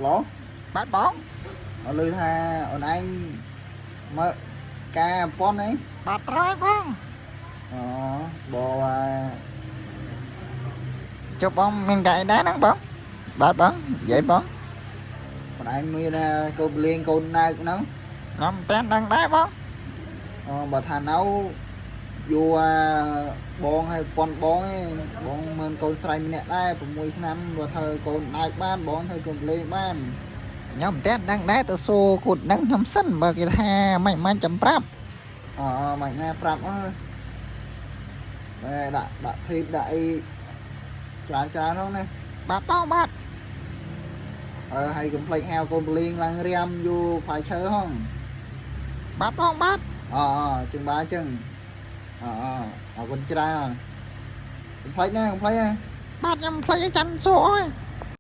ឡូ បាទបង អត់ឮថាអូនឯងមកការប៉ុនអី បាទត្រូវហើយបង អូបងអា ចុះបងមានកាអីដែរហ្នឹងបងបាទបងនិយាយបង អូនឯងមានអាកូនលេងកូនណើកហ្នឹង ខ្ញុំមិនតាន់ដឹងដែរបង អូបើថានៅយកអាបងឲ្យប៉ុនបងឯងបងមានកូនស្រីម្នាក់ដែរ6ឆ្នាំបើធ្វើកូនណើកបានបងធ្វើកូនលេងបាន ខ្ញុំមិនតាន់ដឹងដែរទៅសួរគូតដឹងខ្ញុំសិនបើគេថាមិនមិនចាំប្រាប់ អូមិនណាប្រាប់អើយបែដាក់ដាក់ធីបដាក់អីច្រើនច្រើនហ្នឹងណា បាទបងបាទ អឺហើយកុំភ្លេចហៅកូនពលៀងឡើងរាមយូផ្លែឈើហង បាទបងបាទ អអចឹងបាទចឹងអអអរគុណច្រើនកុំភ្លេចណាកុំភ្លេចណា បាទខ្ញុំភ្លេចឲ្យចាំសួរអើយ